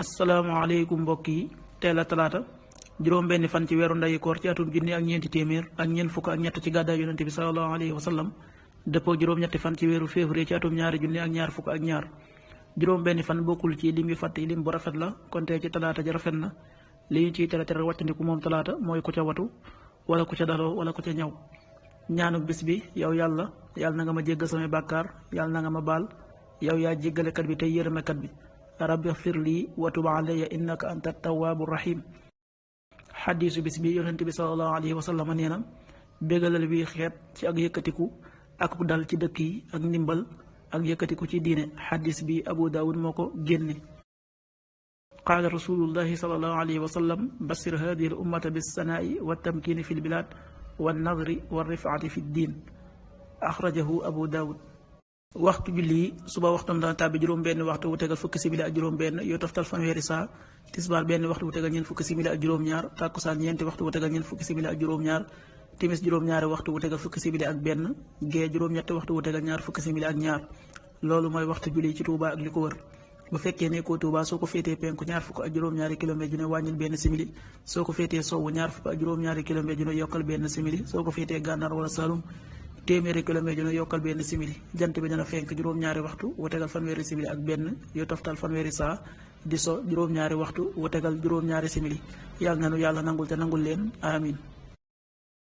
asalaamaaleykum mbokk yi teel a talaata juróom-benni fan ci weeru ndayi koor ci atum junni ak ñeenti téeméer ak ñeent fukk ak ñett ci gàddaay yonente bi sallallahu alayhi wa sallam dëppoo juróom-ñetti fan ci weeru février ci atum ñaari junni ak ñaar fukk ak ñaar juróom-benni fan bokkul ci lim yu fàtt yi lim bu rafet la kon tey ci talaata ji rafet na li ñu ciy tere wàccandiku moom talaata mooy ku ca watu wala ku ca daloo wala ku ca ñaw ñaanuk bis bi yow yàlla na nga ma jéggal samay bàkkaar yàlla na nga ma baal yow yaa jéggalekat bi tey yërëmekat bi rabbi xfir lii wa tub alayya innaka anta tawaabu rahim. xadiisu bis bi yonent bi sallallahu alayhi wa sallam nee na bégalal bi xeet ci ak yëkkatiku ak dal ci dëkk yi ak ndimbal ak yëkkatiku ci diine xadiis bi abu daawud moo ko génne. qaala rasulullahi sallallahu alayhi wa sallam basir hadihi al ummata bissanaa'i wa tamkiini fi lbilaad wa nadri wa rifaati fi ddiin axrajahu abu daawud. waxtu julli suba waxtam dana tàbbi juróom-benn waxtu wu tegal fukki simili ak juróom-benn yoo toftal fanweeri saa tisbaar benn waxtu wu tegal ñeent fukki simili ak juróom-ñaar tàkkusaan ñeenti waxtu wu tegal ñeent fukki simili ak juróom-ñaar timis juróom-ñaari waxtu wu tegal fukki simili ak benn gee juróom-ñetti waxtu wu tegal ñaar fukki simili ak ñaar loolu mooy waxtu julli ci Touba ak li ko wër. bu fekkee nekkoo Touba soo ko féetee penku ñaar fukk ak juróom-ñaari kilomètre ju ne wàññil benn simili soo ko féetee sowwu ñaar fukk ak juróom-ñaari kilomètre ju ne yokkal benn simili soo ko féetee gànnaar wala Saloum téeméeri kilomètre dina yokkal benn simili jant bi dana fenk juróom-ñaari waxtu wu tegal fanweeri simili ak benn yoo toftal fanweeri saa di so juróom-ñaari waxtu wu tegal juróom-ñaari simili yàlla nanu yàlla nangul te nangul leen amin